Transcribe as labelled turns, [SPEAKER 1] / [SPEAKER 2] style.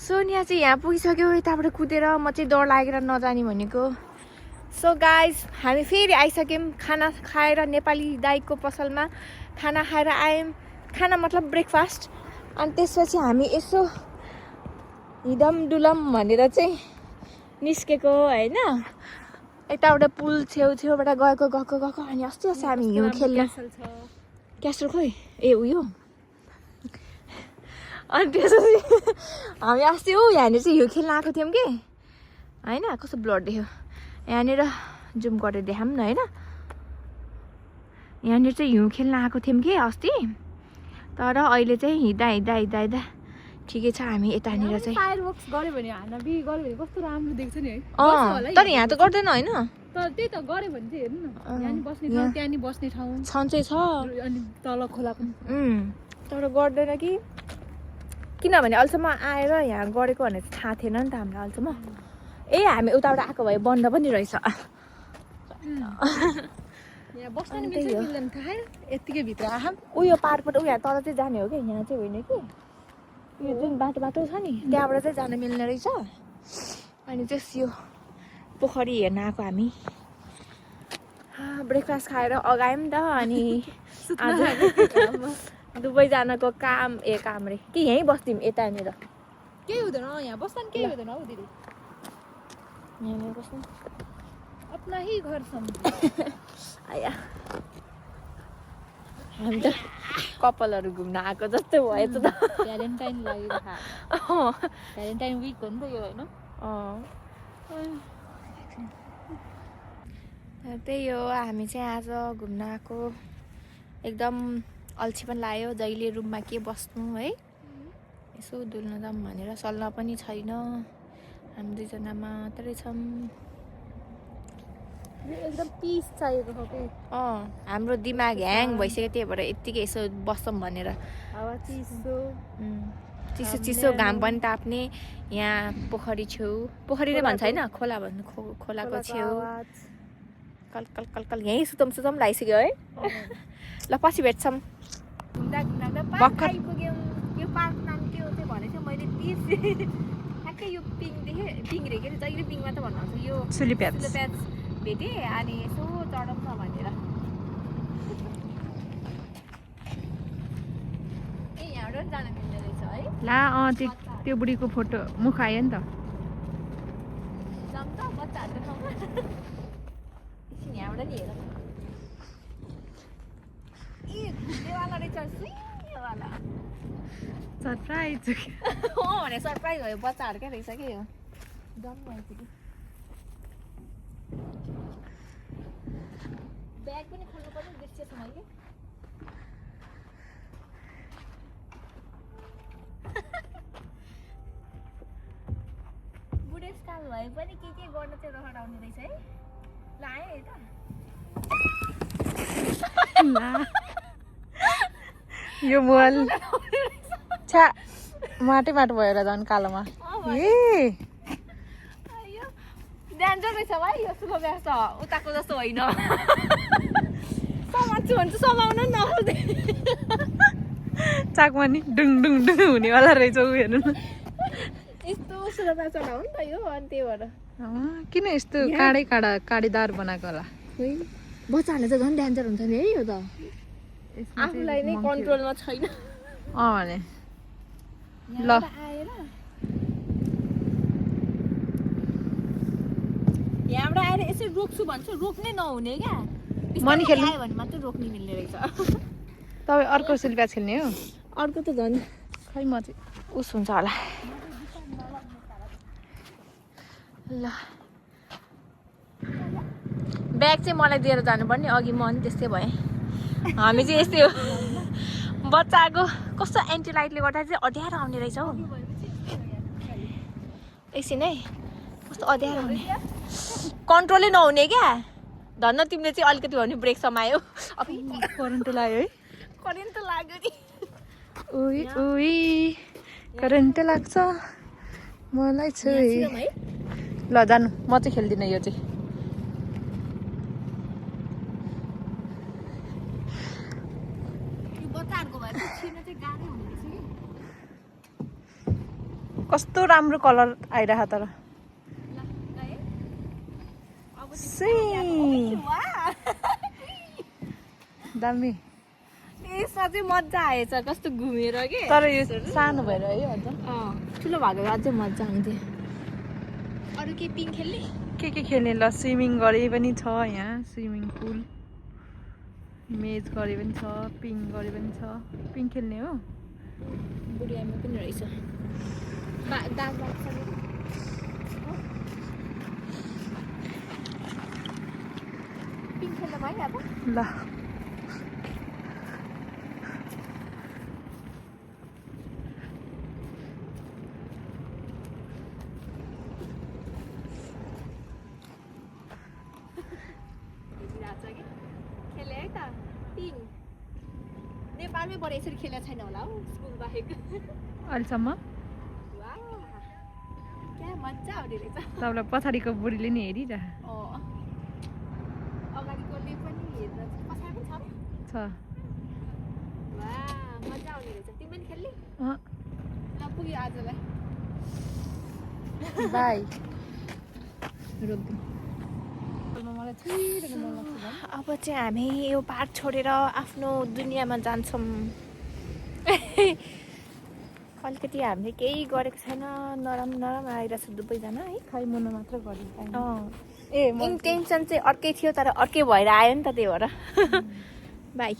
[SPEAKER 1] सोनिया चाहिँ यहाँ पुगिसक्यो यताबाट कुदेर म चाहिँ डर लागेर नजाने भनेको सो गाइज हामी फेरि आइसक्यौँ खाना खाएर नेपाली दाइको पसलमा खाना खाएर आयौँ खाना मतलब ब्रेकफास्ट अनि त्यसपछि हामी यसो हिडम डुलम भनेर चाहिँ निस्केको होइन यताबाट पुल छेउछेउबाट गएको अनि अस्ति हामी हिउँ खेल्न क्यास्टल खोइ ए उयो अनि त्यसपछि हामी अस्ति यहाँनिर चाहिँ हिउँ खेल्न आएको थियौँ कि होइन कस्तो ब्लड देख्यो यहाँनिर जुम गरेर देखाऊँ न होइन यहाँनिर चाहिँ हिउँ खेल्न आएको थियौँ कि अस्ति तर अहिले चाहिँ हिँड्दा ठिकै छ हामी यतानिर चाहिँ
[SPEAKER 2] फायरवर्क्स गर्यो भने हानाबी गर्यो भने कस्तो राम्रो देख्छ नि है
[SPEAKER 1] तर यहाँ त गर्दैन होइन
[SPEAKER 2] तर त्यही त गर्यो भने चाहिँ हेर्नु न यहाँ नि बस्ने ठाउँ त्यहाँ नि बस्ने ठाउँ
[SPEAKER 1] छन्चै छ
[SPEAKER 2] अनि तल खोला पनि
[SPEAKER 1] तर गर्दैन कि किनभने अहिलेसम्म आएर यहाँ गरेको भनेर थाहा थिएन नि त हामीलाई अहिलेसम्म ए हामी उताबाट आएको भए बन्द पनि रहेछ
[SPEAKER 2] यहाँ बस्न नि मिल्दैन थाहा यत्तिकै भित्र आहाम
[SPEAKER 1] उयो पारबाट यहाँ तल चाहिँ जाने हो कि यहाँ चाहिँ होइन कि यो जुन बाटो छ नि त्यहाँबाट चाहिँ जान मिल्ने रहेछ अनि त्यस यो पोखरी हेर्न आएको हामी ब्रेकफास्ट खाएर अगायौँ नि त अनि दुवैजनाको काम रे कि यहीँ बस्दिउँ यतानिर
[SPEAKER 2] केही हुँदैन यहाँ बस्दा नि केही हुँदैन हौ दिदी
[SPEAKER 1] यहाँ बस्नु
[SPEAKER 2] अपना ही घर
[SPEAKER 1] आया हामी त कपालहरू घुम्न आएको जस्तै भयो त
[SPEAKER 2] भ्यालेन्टाइन विक हो नि त यो होइन
[SPEAKER 1] त्यही हो हामी चाहिँ आज घुम्न आएको एकदम अल्छी पनि लाग्यो जहिले रुममा के बस्नु है यसो डुल्न जाऊँ भनेर सल्लाह पनि छैन हामी दुईजना मात्रै छौँ
[SPEAKER 2] एकदम पिस चाहिएको छ कि
[SPEAKER 1] हाम्रो दिमाग ह्याङ भइसक्यो त्यही भएर यत्तिकै यसो बस्छौँ भनेर
[SPEAKER 2] हावा
[SPEAKER 1] चिसो घाम पनि ताप्ने यहाँ पोखरी छेउ पोखरी नै भन्छ होइन खोला भन्नु खोलाको छेउ कल कल यहीँ सुतम लागिसक्यो है ल पछि भेट्छौँ
[SPEAKER 2] पार्क आइपुग्यौँ यो पार्क नाम के हो चाहिँ भनेको मैले ठ्याक्कै यो पिङ देखेँ पिङ रे के जहिले पिङ मात्र भन्नुहुन्छ यो
[SPEAKER 1] सुलिप्याच
[SPEAKER 2] भेटेँ अनि यसो चढौँ न भनेर ए यहाँबाट पनि जान मिल्ने रहेछ है
[SPEAKER 1] ला त्यो बुढीको फोटो मुख आयो नि त
[SPEAKER 2] जाऊँ त बच्चाहरूको ठाउँमा एकछिन यहाँबाट नि हेर ए घुम्नेवाला रहेछ सुइवाला
[SPEAKER 1] सरप्राइज
[SPEAKER 2] भने सरप्राइज भयो बच्चाहरू क्या रहेछ कि यो डम भएको कि ब्याग पनि खोल्नु पर्ने बिर्सेछु मैले बुढेसकाल भए पनि के गर्न चाहिँ रहडाउने रहेछ है ल आयो यता
[SPEAKER 1] यो मोल छ्या माटो भएर झन् कालोमा ए
[SPEAKER 2] डेन्जर रहेछ भाइ यो सुको ब्यास त उताको जस्तो होइन समात्छु भने चाहिँ समाउन नआउँदै
[SPEAKER 1] चाकमा नि डुङ हुनेवाला रहेछ ऊ हेर्नु न
[SPEAKER 2] यस्तो सुरक्षा चढाउ नि त यो अनि त्यही भएर
[SPEAKER 1] किन यस्तो काँडेदार बनाएको होला
[SPEAKER 2] बच्चाहरूले चाहिँ झन् डेन्जर हुन्छ नि है यो त आफूलाई नै कन्ट्रोलमा छैन
[SPEAKER 1] भने ल
[SPEAKER 2] यहाँबाट आएर यसरी रोक्छु भन्छु रोक्नै नहुने क्या
[SPEAKER 1] मनी खेल्नु
[SPEAKER 2] आयो भने मात्रै रोक्नु मिल्ने रहेछ
[SPEAKER 1] तपाईँ अर्को सुलिप्याच खेल्ने हो
[SPEAKER 2] अर्को त झन्
[SPEAKER 1] खै म चाहिँ उस हुन्छ होला ल ब्याग चाहिँ मलाई दिएर जानुपर्ने अघि म नि त्यस्तै भएँ हामी चाहिँ यस्तै हो बच्चाको कस्तो एन्टी लाइटले गर्दा चाहिँ अँध्यारो आउने रहेछ हौ एकछिन है कस्तो अँध्यारो आउने कन्ट्रोलै नहुने क्या धन्न तिमीले चाहिँ अलिकति भने ब्रेक समायो अब करेन्ट लाग्यो है
[SPEAKER 2] करेन्ट त लाग्यो नि
[SPEAKER 1] उही करेन्ट लाग्छ मलाई छ ल जानु म चाहिँ खेल्दिनँ यो चाहिँ
[SPEAKER 3] कस्तो राम्रो कलर आइरह तर दामी
[SPEAKER 2] यसमा चाहिँ मजा आएछ कस्तो घुमेर के
[SPEAKER 3] तर यो सानो भएर है अझ
[SPEAKER 2] ठुलो भएको अझै मजा आउँथ्यो अरू के पिङ खेल्ने
[SPEAKER 3] के खेल्ने ल स्विमिङ गरे पनि छ यहाँ स्विमिङ पुल मेज गरे पनि छ पिङ गरे पनि छ पिङ खेल्ने हो
[SPEAKER 2] बुढी आमा पनि रहेछ दाग लाग्छ पिङ खेल्न भइहाल्छ
[SPEAKER 3] ल
[SPEAKER 2] खेले है त पिङ नेपालमै बढी यसरी खेलेको छैन होला हौ स्कुल बाहेक
[SPEAKER 3] अहिलेसम्म
[SPEAKER 2] क्या मजा आउने रहेछ
[SPEAKER 3] तपाईँलाई पछाडिको बुढीले नि हेरिरह
[SPEAKER 2] अगाडिकोले पनि हेर्न पछाडि पनि छ
[SPEAKER 3] छ
[SPEAKER 2] मजा आउने रहेछ तिमी पनि खेल्ने
[SPEAKER 3] अँ,
[SPEAKER 2] ल पुग्यो आजलाई
[SPEAKER 3] बाई
[SPEAKER 1] अब चाहिँ हामी यो पार्क छोडेर आफ्नो दुनियाँमा जान्छौँ अलिकति हामीले केही गरेको छैन नराम्रो नराम्रो आइरहेछ दुवैजना है
[SPEAKER 3] खै मुना मात्र गरेको
[SPEAKER 1] इन्टेन्सन चाहिँ अर्कै थियो तर अर्कै भएर आयो नि त त्यही भएर बाई